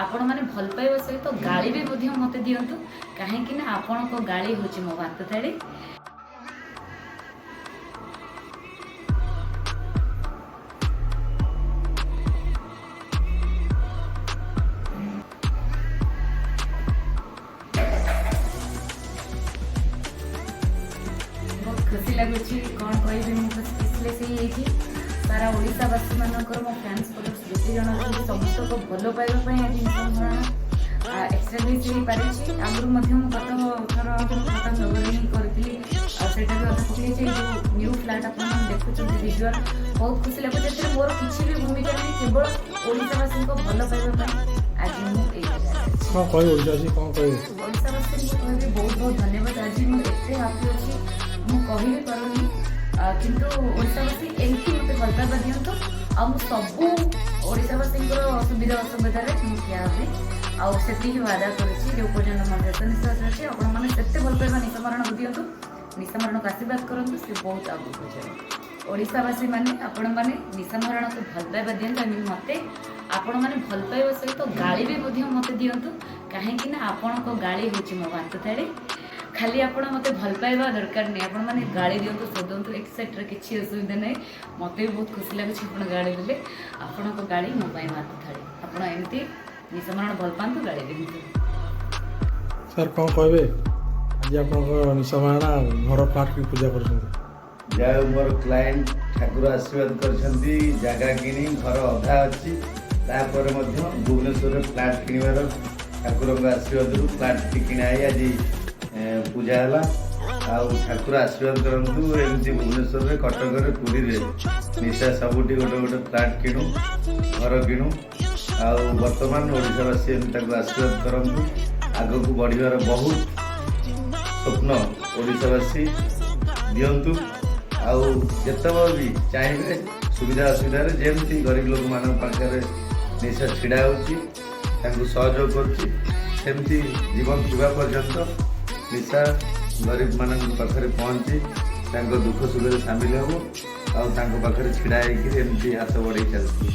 ଆପଣମାନେ ଭଲ ପାଇବା ସହିତ ଗାଳି ବି ମଧ୍ୟ ମୋତେ ଦିଅନ୍ତୁ, କାହିଁକି ନା ଆପଣଙ୍କ ଗାଳି ହେଉଛି ମୋ ଭାତ ଥାଳି। ବହୁତ ଖୁସି ଲାଗୁଛି, କ'ଣ କହିବି, ମୁଁ ତ ସ୍ପିଚଲେସ୍ ହେଇଯାଇଛି। ସାରା ଓଡ଼ିଶାବାସୀମାନଙ୍କର, ମୋ ଫ୍ୟାନ୍ସ ଫଲୋର୍ସ ଯେତେ ଜଣ ଅଛନ୍ତି, ସମସ୍ତଙ୍କ ଭଲ ପାଇବା ପାଇଁ ଆଜି ନିଶା ମହାରଣା ଏଷ୍ଟାବ୍ଲିଶ୍ ହେଇପାରିଛି। ଆଗରୁ ମଧ୍ୟ ମୁଁ ଗତ ଥର ପ୍ରତାପ ନଗରରେ ହିଁ କରିଥିଲି ଆଉ ସେଇଟା ବି ଅଧା ପକେଇଛି। ଏଇ ଯେଉଁ ନ୍ୟୁ ଫ୍ଲାଟ୍ ଆପଣମାନେ ଦେଖୁଛନ୍ତି ଭିଜୁଆଲ୍, ବହୁତ ଖୁସି ଲାଗୁଛି। ଏଥିରେ ମୋର କିଛି ବି ଭୂମିକା ନାହିଁ, କେବଳ ଓଡ଼ିଶାବାସୀଙ୍କ ଭଲ ପାଇବା ପାଇଁ ଆଜି ମୁଁ ଏଇ ଜାଗାରେ ଅଛି। କ'ଣ କହିବେ ଓଡ଼ିଶାବାସୀ, କ'ଣ କହିବେ? ଓଡ଼ିଶାବାସୀଙ୍କୁ କହିବି, ବହୁତ ବହୁତ ଧନ୍ୟବାଦ। ଆଜି ମୁଁ ଏତେ ହାପି ଅଛି, ମୁଁ କହିବି ପାରୁନି। କିନ୍ତୁ ଓଡ଼ିଶାବାସୀ ଏମିତି ମୋତେ ଭଲ ପାଇବା ଦିଅନ୍ତୁ ଆଉ ମୁଁ ସବୁ ଓଡ଼ିଶାବାସୀଙ୍କର ସୁବିଧା ଅସୁବିଧାରେ ମୁଁ ଠିଆ ହେବି। ଆଉ ସେତିକି ବାଦା କରୁଛି, ଯେଉଁ ପର୍ଯ୍ୟନ୍ତ ମୋ ଶେଷ ନିଶ୍ୱାସ ଅଛି, ଆପଣମାନେ ସେତେ ଭଲ ପାଇବା ନିଶା ମହାରଣାକୁ ଦିଅନ୍ତୁ, ନିଶା ମହାରଣାକୁ ଆଶୀର୍ବାଦ କରନ୍ତୁ, ସେ ବହୁତ ଆଗକୁ ଯିବ। ଓଡ଼ିଶାବାସୀ ମାନେ, ଆପଣମାନେ ନିଶା ମହାରଣାକୁ ଭଲ ପାଇବା ଦିଅନ୍ତୁ। I mean, ମୋତେ ଆପଣମାନେ ଭଲ ପାଇବା ସହିତ ଗାଳି ବି ମଧ୍ୟ ମୋତେ ଦିଅନ୍ତୁ, କାହିଁକି ନା ଆପଣଙ୍କ ଗାଳି ହେଉଛି ମୋ ଭାତ ଥାଳି। ଖାଲି ଆପଣ ମୋତେ ଭଲ ପାଇବା ଦରକାର ନାହିଁ, ଆପଣମାନେ ଗାଳି ଦିଅନ୍ତୁ, ଶୋଧନ୍ତୁ, ଏକ୍ସେଟ୍ରା, କିଛି ଅସୁବିଧା ନାହିଁ। ମୋତେ ବି ବହୁତ ଖୁସି ଲାଗୁଛି ଆପଣ ଗାଳି ଦେଲେ। ଆପଣଙ୍କ ଗାଳି ମୋ ପାଇଁ ଭାତ ଥାଳି। ଆପଣ ଏମିତି ନିଶା ମହାରଣା ଭଲ ପାଆନ୍ତୁ, ଗାଳି ଦିଅନ୍ତୁ। ସାର୍, କ'ଣ କହିବେ? ଆଜି ଆପଣଙ୍କ ନିଶା ମହାରଣା ଘର ଫ୍ଲାଟ୍ କି ପୂଜା କରୁଛନ୍ତି। ଯାହା ହଉ, ମୋର କ୍ଲାଏଣ୍ଟ ଠାକୁର ଆଶୀର୍ବାଦ କରିଛନ୍ତି, ଜାଗା କିଣି ଘର ଅଧା ଅଛି, ତାପରେ ମଧ୍ୟ ଭୁବନେଶ୍ୱରରେ ଫ୍ଲାଟ୍ କିଣିବାର ଠାକୁରଙ୍କ ଆଶୀର୍ବାଦରୁ ଫ୍ଲାଟ୍ଟି କିଣା ହେଇ ଆଜି ପୂଜା ହେଲା। ଆଉ ଠାକୁର ଆଶୀର୍ବାଦ କରନ୍ତୁ, ଏମିତି ଭୁବନେଶ୍ୱରରେ, କଟକରେ, ପୁରୀରେ ନିଶା ସବୁଠି ଗୋଟେ ଗୋଟେ ଫ୍ଲାଟ୍ କିଣୁ, ଘର କିଣୁ। ଆଉ ବର୍ତ୍ତମାନ ଓଡ଼ିଶାବାସୀ ଏମିତି ତାକୁ ଆଶୀର୍ବାଦ କରନ୍ତୁ। ଆଗକୁ ବଢ଼ିବାର ବହୁତ ସ୍ୱପ୍ନ ଓଡ଼ିଶାବାସୀ ଦିଅନ୍ତୁ। ଆଉ ଯେତେବେଳେ ବି ଚାହିଁବେ, ସୁବିଧା ଅସୁବିଧାରେ ଯେମିତି ଗରିବ ଲୋକମାନଙ୍କ ପାଖରେ ନିଶା ଛିଡ଼ା ହେଉଛି, ତାଙ୍କୁ ସହଯୋଗ କରୁଛି, ସେମିତି ଜୀବନ ଥିବା ପର୍ଯ୍ୟନ୍ତ ନିଶା ଗରିବମାନଙ୍କ ପାଖରେ ପହଞ୍ଚି ତାଙ୍କ ଦୁଃଖ ସୁଖରେ ସାମିଲ ହେବ ଆଉ ତାଙ୍କ ପାଖରେ ଛିଡ଼ା ହେଇକିରି ଏମିତି ହାତ ବଢ଼େଇ ଚାଲିଥିବ।